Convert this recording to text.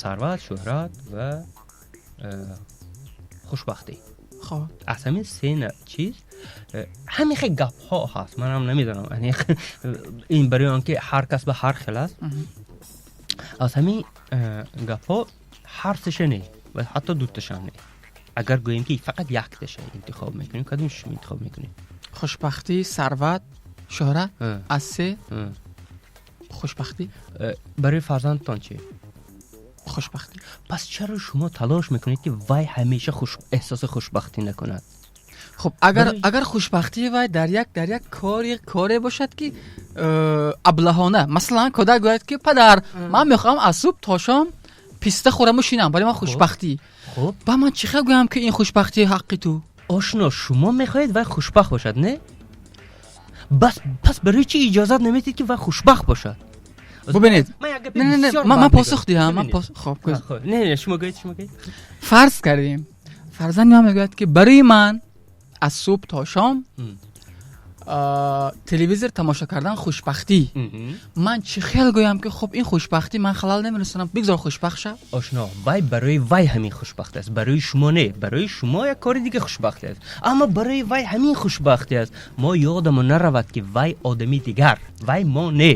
Сарват, шӯҳрат ва хушбахтӣ. Хоб. Аз ҳамин се чиз ҳамин хел гапҳо ҳаст, манам намедонам, ин барои он ки ҳар кас ба ҳар хел аст. Аз ҳамин гапҳо ҳар сеша не ва ҳатто дуташам не. Агар гӯем, ки фақат якташа интихоб мекунем, кадомаш шумо интихоб мекунед? Хушбахтӣ, сарват, шӯҳрат, аз се хушбахтӣ. Барои фарзандтон чӣ? Хушбахтӣ. Пас чаро шумо талош мекунед, ки вай ҳамеша эҳсоси хушбахтӣ накунад? Хуб, агар хушбахтии вай дар як коре бошад, ки аблаҳона, масалан, кӯдак гӯяд, ки: «Падар, ман мехоҳам аз субҳ то шом писта хӯраму шинам, барои ман хушбахтӣ». Хуб. Ба ман чӣ хел гӯям, ки ин хушбахтии ҳаққи ту? Ошно, шумо мехоҳед вай хушбахт бошад, не? Бас, пас барои чӣ иҷозат наметиҳед, ки вай хушбахт бошад? Бубинед. Ман як гапи Не, не, не. бисёр Ман бад посух мегӯям. диҳам, ман Бибинед. Хоб. Хоб. Не, не, шумо гӯед, шумо гӯед. Фарз кардем, фарзанди ман мегӯяд, ки барои ман аз субҳ то шом телевизор тамошо кардан хушбахтӣ. Ман чӣ хел гӯям, ки хуб, ин хушбахтӣ, ман халал намерасонам, бигзор хушбахт шав? Ошно, вай барои вай ҳамин хушбахт аст, барои шумо не. Барои шумо як кори дига хушбахтӣ аст, аммо барои вай ҳамин хушбахтӣ аст. Мо ёдамон наравад, ки вай одами дигар, вай мо не.